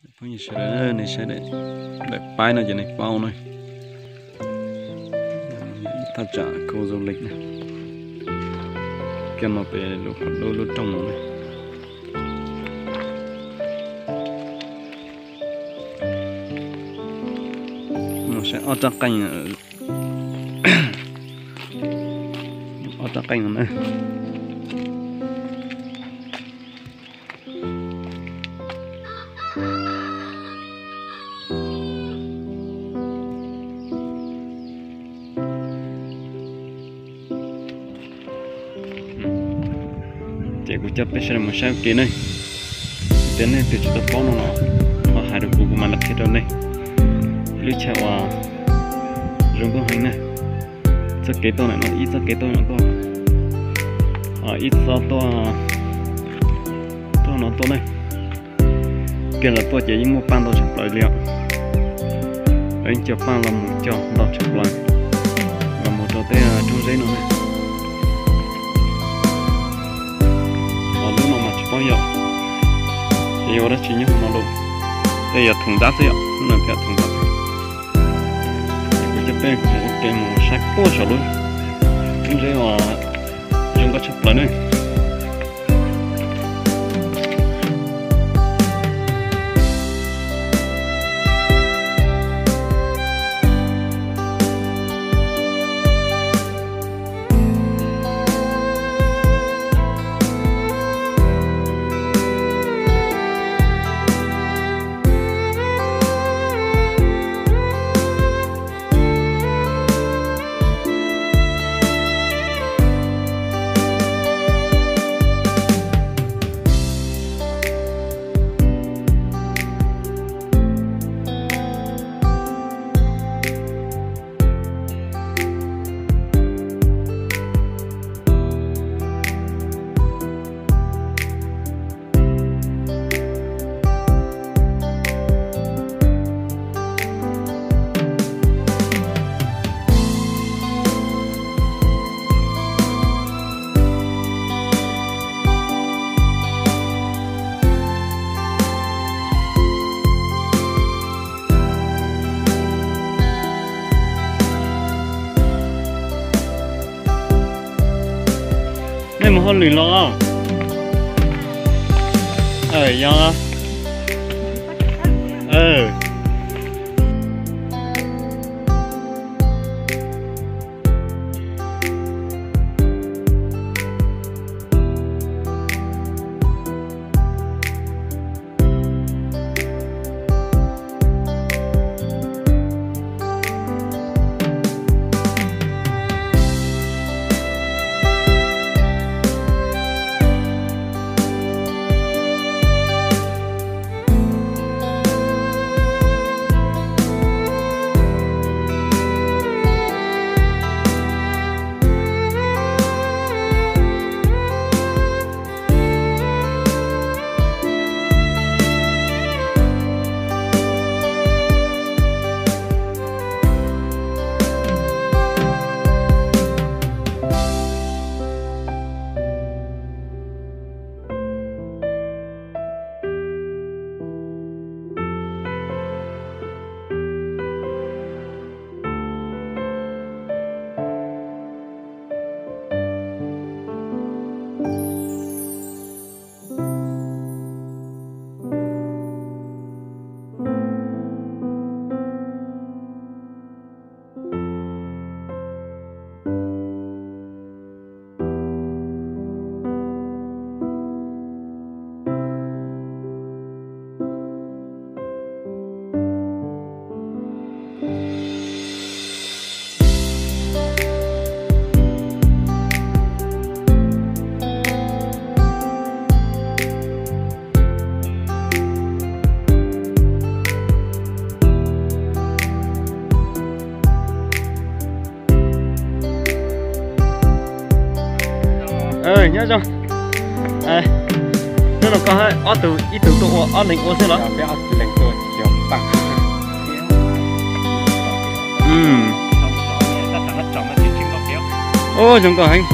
Phooj ywg sawv daws, nej saib daim paib no ces nej paub na. Thaj tsam khu du lịch na. Kiag no pem lub qhov dub lub rooj no na. Mus saib ob rab qeej, ob rab qeej no na. Ces kuv coj peb sawv daws mus saib ua ke ne. Tias nej twg tsis tau paub no los ho hais rau kuv, kuv mam li qhia rau nej. Lub chaw uas zoo nkauj heev na. Txoj kev tuaj ntawm no, ib txoj kev tuaj no tuaj, ho ib txoj tuaj, tuaj no tuaj ne. Kiag los tuaj ces yeej muaj paj ntau tshaj plaws li os. Yeej cog paj los mus cog ntau tshaj plaws los mus rau tej roob zeb no ne. Ho lub no mas tsis paub yog, ces yuav ua dab tsi nyob hauv no lauj. Tej yog thoom ntab xwb yom, lub no thiaj thoom ntab. Ces kuv coj peb mus ua ke mus saib puag saum lub roob zeb uas zoo nkauj tshaj plaws ne. Nej mus hauj lwm los? Yog. Nyob zoo. Hnub no koj ob tug, ib tug tuaj ua, ob leeg ua xwb los? Ub, zoo nkauj heev.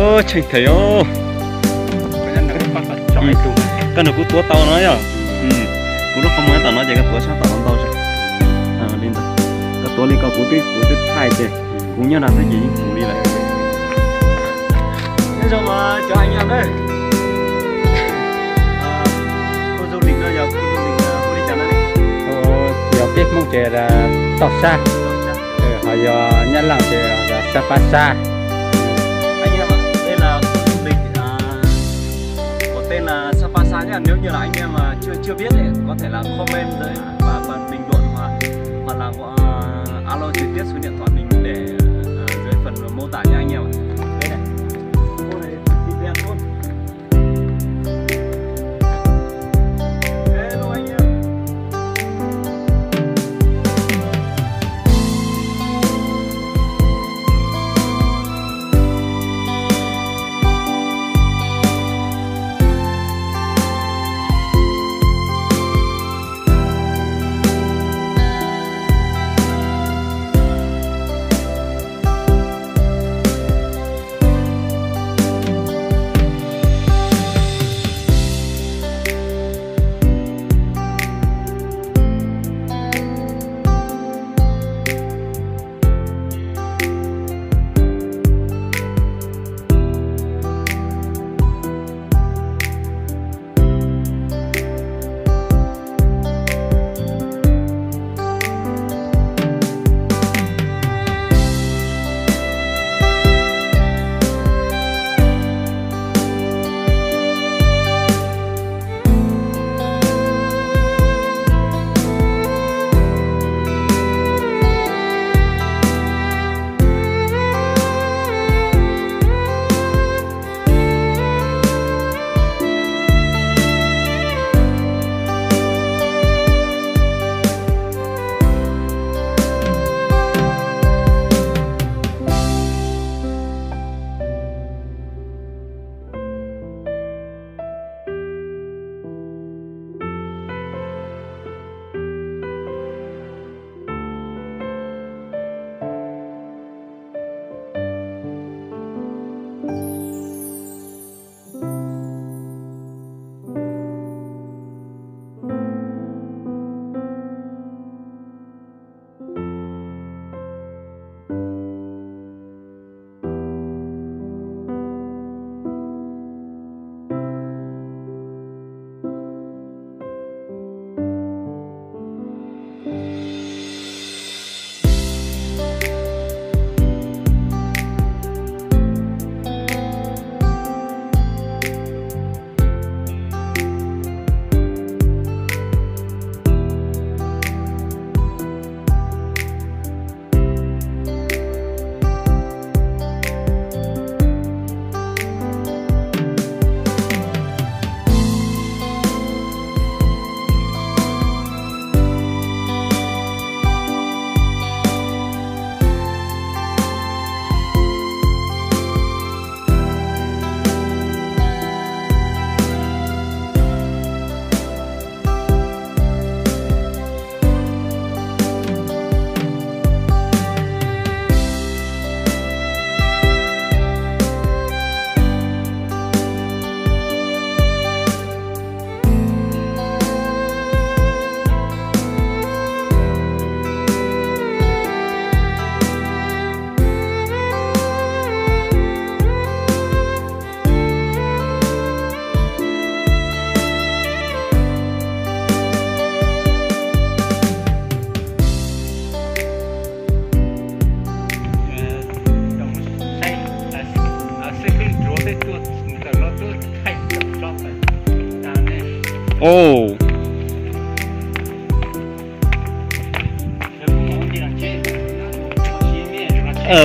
Tshee theem os. Koj nrog kuv tuav tau no yog. Kuv lub qhov muag tom no ces koj tuav sab tom no ntau. Li ntawd. Koj tuav li ko kuv twb, kuv twb thaij ces kuv nyob no xwb ces yeej tus li lawm. Nyob zoo cov hais nyob na. Khu du lịch no yog khu du lịch hu li cas no ne? Yog peb Hmoob ces Toj Sab, ho yog Nyab Laj ces Sab Pab Sab. Anh em ạ, đây là khu du lịch, à, có tên là Sapa Sa nhá. Nếu như là anh em mà chưa, chưa biết thì có thể là comment dưới và, và bình luận hoặc, hoặc là, à, alo trực tiếp số điện thoại mình để, à, dưới phần mô tả nha anh em ạ. Đây này. Khu này thì đen luôn.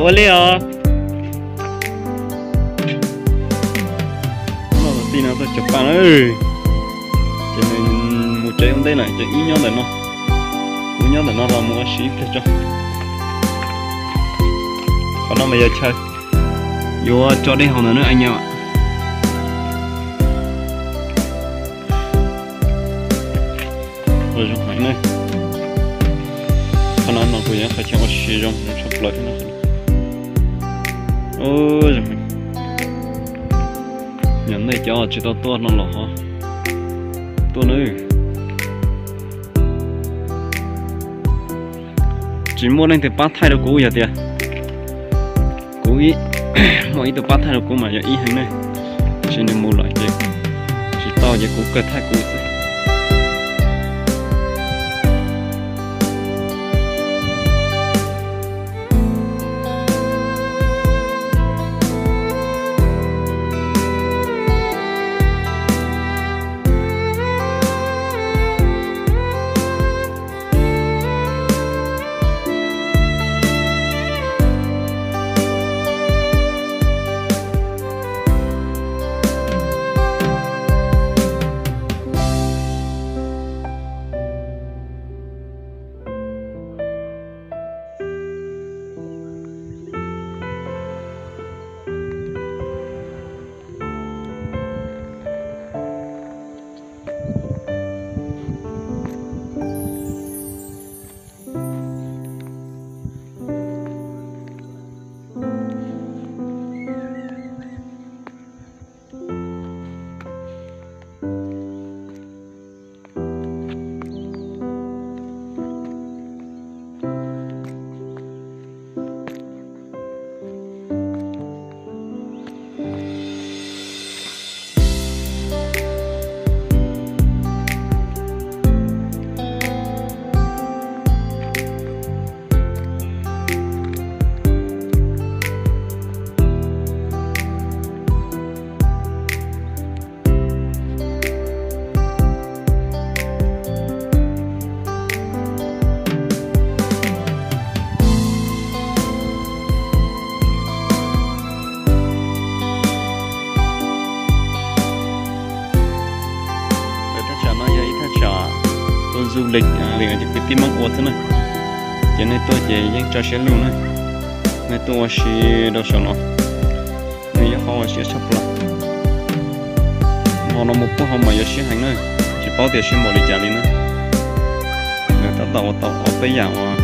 Ua li os. Tij no txog cov pa na, ces nws mus tsev ua ntej na, ces wb nyob ntawm no, wb nyob ntawm no los mus ua si ib pliag tso. Qhov no mas yog chaw yuav tso dej haus ntawm no na. Ua zoo heev na. Qhov no no kuj yog qhov chaw ua si zoo, zoo tshaj plaws thiab no. Ua zoo heev. Nej cov tsis tau tuaj no los ho tuaj nawb. Tsis muaj leej twg pab thaij rau kuv, yog tias kuv muaj ib tug pab thaij rau kuv mas yog ib heev ne, tab sis nws mus lawm ces tsis tau ces kuv kawg thaij kuv xwb. Thaj tsam no yog ib thaj tsam ua du lịch, vim kwv tij Hmoob ua xwb na. Ces nej tuaj ces yeej tso siab lug na, nej tuaj ua si rau saum no, nws yog qhov ua siab tshaj plaws. Hmo no mus puag hauv mas yuav siab heev na, tsis paub tias siab npaum li cas li na. Lawv tab tom ua tau ob peb yam uas